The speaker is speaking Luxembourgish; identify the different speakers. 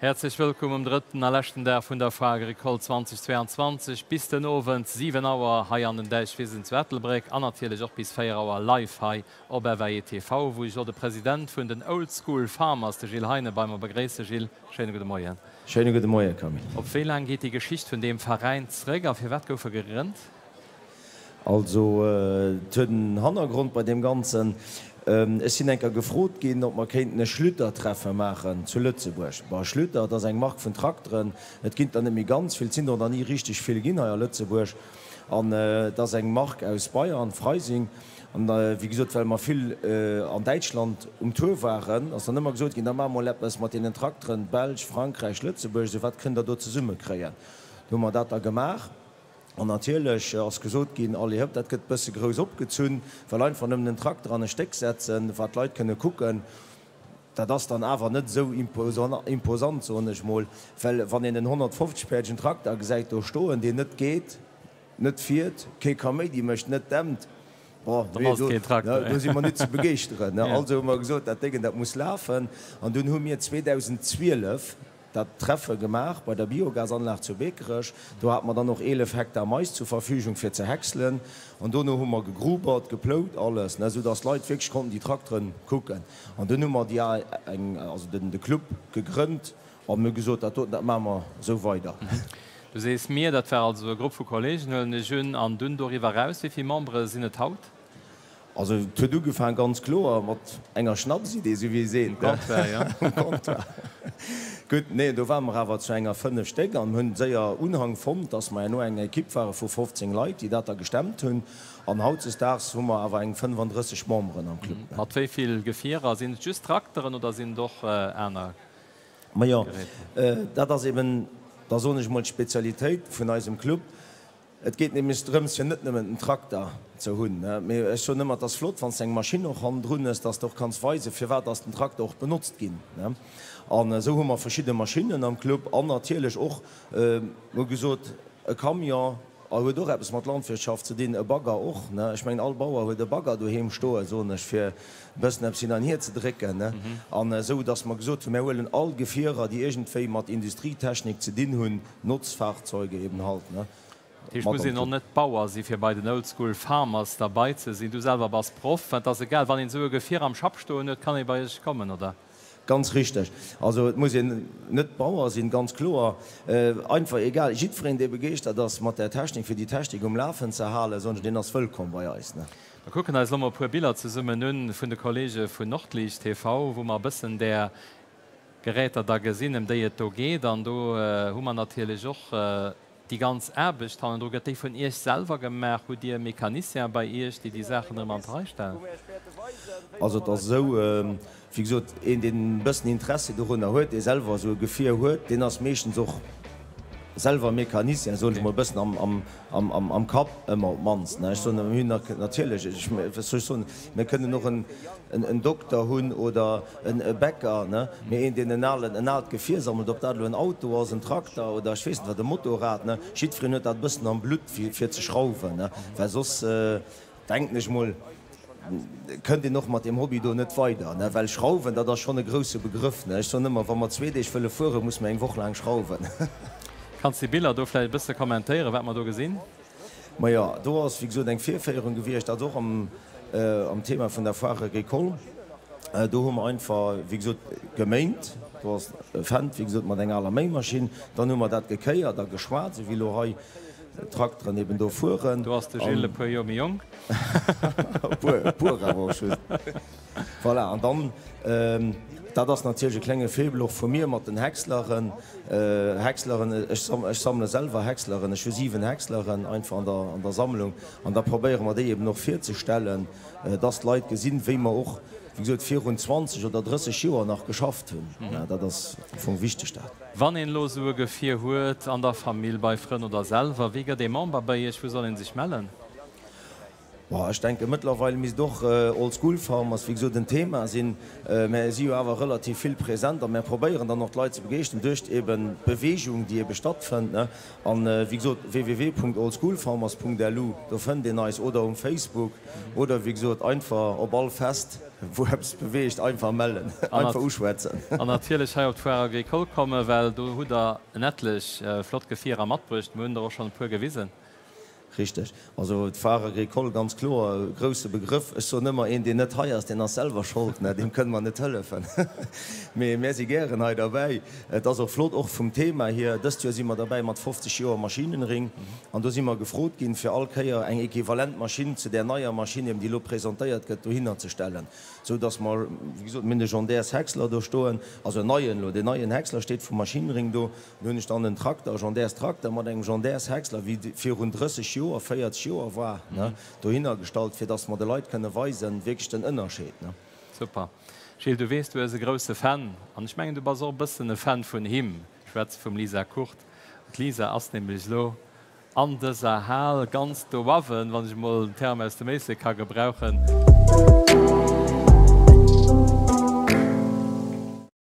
Speaker 1: Häerzlech wëllkomm um drëtten a leschten Dag vun der Foire Agricole 2022. Bis den Owend 7 Auer hei an den Däichwisen zu Ettelbréck an natierlech och bis 4 Auer live hei op FAE TV, wou ech elo de President vun den Old School Farmers, de Gilles Heine, bei mer begréissen. Gilles, schéine gudde Moien.
Speaker 2: Schéine gudde Moien, Camille.
Speaker 1: Op wéi laang geet déi Geschicht vun deem Veräin zréck a firwat gouf e gegrënnt?
Speaker 2: Also et huet en Hannergrond bei deem Ganzen. Ech sinn eng Kéier gefrot ginn, ob mer kéinten e Schlüter-Treffe maachen zu Lëtzebuerg. Bon, Schlüter, et ass eng Mark vun Trakteren. Et ginn der net méi ganz vill, et sinn der och nach ni richteg vill ginn hei a Lëtzebuerg. An et ass eng Mark aus Bayern, Freising. An wéi gesot, well mer vill an Däitschland um Tour waren, ass dann ëmmer gesot ginn, da maache mol eppes mat deenen Trakteren, Belsch, Frankräich, Lëtzebuerg, esou, wat kënnt der do zesummekréien? Do hu mer dat da gemaach. An natierlech ass gesot ginn, Allez hëpp, dat gëtt e bësse grouss opgezunn, well einfach nëmmen en Trakter an e Stéck setzen, wat d'Leit kënne kucken, dat ass dann awer net esou imposant, soen ech mol. Well wann een en 150-päerdegen Trakter gesäit do stoen, deen net geet, net fiert, kee Kaméidi mécht, net dämmt, bon, do si mer net ze begeeschteren. Also hu mer gesot, dat Déngen, dat muss lafen. An dunn hu mir 2012 dat Treffe gemaach bei der Biogasanlag zu Beekerech. Do hate mer dann och 11 Hektar Mais zur Verfügung fir ze häckselen. An dono hu mer gegrubert, geplout, alles, ne, esou dass d'Leit wierklech konnten déi Trakteren kucken. An dunn hu mer déi eng, also den, de Club gegrënnt a mir hu gesot, dat doten, dat maache mer esou weider.
Speaker 1: Du sees mir, dat war also e Grupp vu Kollegen, huelen ech un. An dunn doriwwer eraus, wéi vill Membere sinn et haut?
Speaker 2: Also et huet ugefaang ganz kloer mat enger Schnapsidee, esou wéi ee seet,
Speaker 1: Um Comptoir, jo.
Speaker 2: Um Comptoir. Gutt, nee, do ware mer awer zu enger 5 Stéck an hunn séier Unhang fonnt, dass mer herno eng Ekipp ware vu 15 Leit, déi dat da gestemmt hunn. An hautzesdaags hu mer awer eng 35 Memberen am Club.
Speaker 1: Mat wéi vill Gefierer? Sinn et just Trakteren oder sinn et och aner
Speaker 2: Majo,
Speaker 1: Geräter?
Speaker 2: dat ass eben, da soen ech mol, d'Spezialitéit vun eisem Club. Et geet nämlech drëms fir net nëmmen den Trakter ze hunn, mee ech soen ëmmer, et ass flott wann s de eng Maschinn och hannendrun hues, dass de och kanns weisen, firwat ass den Trakter och benotzt ginn. An esou hu mer verschidde Maschinnen am Club an natierlech och, mir hu gesot, e Camion huet och eppes mat Landwirtschaft ze dinn, e Bagger och. Ech mengen all Bauer huet e Bagger doheem stoen, soen ech, fir e bëssen eppes hin an hier ze drécken. An esou dass mer gesot hunn, mir huelen all Gefierer, déi iergendwéi mat Industrietechnik ze dinn hunn, Nutzfahrzeuge eben halt, ne.
Speaker 1: Dat heescht, muss een och net Bauer si fir bei den Old School Farmers derbei ze sinn. Du selwer bass Proff. Et ass egal, wann een esou e Gefier am Schapp stoen huet, kann ee bei iech kommen, oder?
Speaker 2: Ganz richteg. Also et muss een net Bauer sinn, ganz kloer. Einfach egal, jiddwereen dee begeeschtert ass mat där Technik, fir déi Technik um Lafen ze halen, soen ech, deen ass wëllkomm bei eis, ne.
Speaker 1: Mer kucken eis elo mol e puer Biller zesummen un vun de Kollege vun Nordliicht TV, wou mer e bëssen där Geräter da gesinn, ëm déi et do geet. An do hu mer natierlech och déi ganz Aarbecht hannendru. Gëtt déi vun Iech selwer gemaach? Hutt Dir Mécaniciens bei Iech, déi déi Saachen erëm an d'Rei stellen?
Speaker 2: Also et ass esou, wéi gesot, een, deen e bëssen Interessi dorunner huet, dee selwer esou e Gefier huet, deen ass meeschtens och selwer Mécanicien, soen ech mol, e bëssen am Kapp ëmmer op d'mannst. Ech soen, mir hunn natierlech, ech, wat soll ech soen, mir kënnen och en Dokter hunn oder e Bäcker, ne, mee een, deen en alen, en aalt Gefier sammelt, ob dat elo en Auto ass, en Trakter oder ech weess net wat, e Motorrad, ne, jiddwereen huet dat e bëssen am Blutt, fir, fir ze schrauwen, ne, well soss, denken ech mol, kënnt een och mat deem Hobby do net weider, ne, well schrauwen, dat ass schonn e grousse Begrëff, ne. Ech soen ëmmer, wa mer zwee Deeg wëlle fueren, musse mer eng Woch laang schrauwen.
Speaker 1: Kanns déi Biller do vläicht e bësse kommentéieren, wat mer do gesinn?
Speaker 2: Majo, do ass wéi gesot eng Virféierung gewiescht, dat och am Thema vun der Foire Agricole. Do hu mer einfach, wéi gesot, geméint. Do ass e Fendt, wéi gesot, mat enger aler Méimaschinn. Dann hu mer dat gekéiert a geschwat, esou wéi elo hei d'Trakteren eben do fueren.
Speaker 1: Do ass de Gilles e puer Joer méi jonk.
Speaker 2: E puer, e puer awer och just. Voilà, an dann, dat ass natierlech e klenge Faible och vu mir mat den Häcksleren. Häcksleren, ech ech sammele selwer Häcksleren, ech hu 7 Häcksleren einfach an der an der Sammlung an da probéiere mer déi eben och virzestellen, dass d'Leit gesinn, wéi mer och, wéi gesot, virun 20 oder 30 Joer nach geschafft hunn. Dat ass am Fong wichteg dat.
Speaker 1: Wann een elo esou e Gefier huet, an der Famill, bei Frënn oder selwer, wéi gëtt ee Member bei Iech? Wou soll ee sech mellen?
Speaker 2: Bon, ech denken, mëttlerweil misst och Old School Farmers, wéi gesot, en Thema sinn. Mär si jo awer relativ vill present a mär probéieren dann och d'Leit ze begeeschteren duerch eben d'Beweegung, déi ebe stattfënnt. An wéi gesot, www.oldschoolfarmers.lu, do fënnt een eis, oder um Facebook, oder wéi gesot einfach op all Fest, wou eppes beweegt, einfach mellen, einfach uschwätzen.
Speaker 1: An natierlech hei op d'Foire Agricole kommen, well do hutt Der en etlech flott Gefierer matbruecht. Mir hunn der och schonn e puer gewisen.
Speaker 2: Richteg. Also d'Foire agricole, ganz kloer e grousse Begrëff. Ech soen ëmmer, een deen net hei ass, deen ass selwer Schold, ne, deem kënne mer net hëllefen. Mee mär si gären hei derbäi. Et ass och flott, och vum Thema hier. Dëst Joer si mer derbäi mat 50 Joer Maschinenring an do si mer gefrot ginn, fir all Kéier eng equivalent Maschinn zu där neier Maschinn, eben déi elo presentéiert gëtt, dohinner ze stellen. Sou dass mer, wéi gesot, mir hunn de Jean Ders Häcksler do stoen, also en neien elo, deen neien Häcksler steet vum Maschinenring do. Do hunn ech dann en Trakter, e Jean Ders Trakter mat engem Jean Ders Häcksler, wéi et virun 30 Joer, 40 Joer war, ne, dohinner gestallt, fir dass mer de Leit kënne weisen, wierklech den Ënnerscheed, ne.
Speaker 1: Super. Gilles, du weess, du hues e grousse Fan, an ech mengen, du bass och e bëssen e Fan vun him. Ech schwätze vum Lisa Kurt. D'Lisa ass nämlech elo An dëser Hal ganz doawen, wann ech emol en Term aus dem Éislek ka gebrauchen.